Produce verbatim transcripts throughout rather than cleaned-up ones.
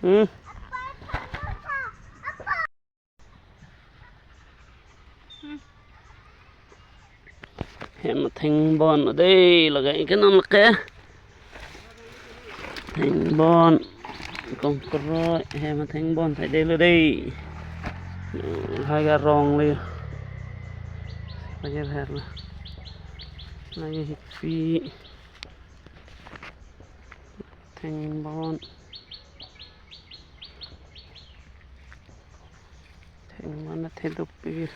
Hmm. Hem athengbon dei, lagai ke non lake. Thengbon. Kongkroi, hem athengbon thai dei lo dei. Lahai ke arong le. Lake her la. Lake hipi. Thengbon. Thengbon athe dopik.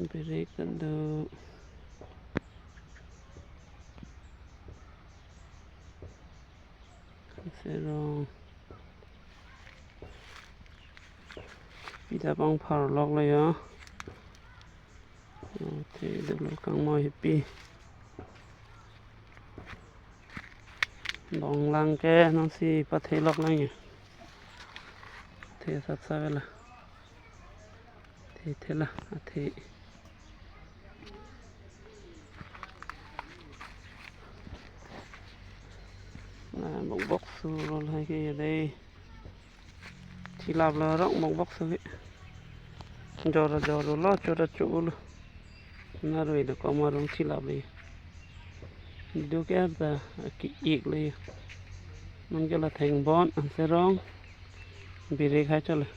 Birik kedo. Serong. Pida pangpharlok lo ya. Athe dolo kangmoi hipi. Bonglang ke nonsi pathelok lang ya. Athe sat save la. Athe, athe la, athe. Na, bok bok su lo lahai ke ya dei. Thilap lo rong bok bok su ke. Jor jor lo, chora chu lo. Narui do koma rong thilap le. Duk er ta ki-ik le. Non ke la thengbon, an serong. Birik hai chole.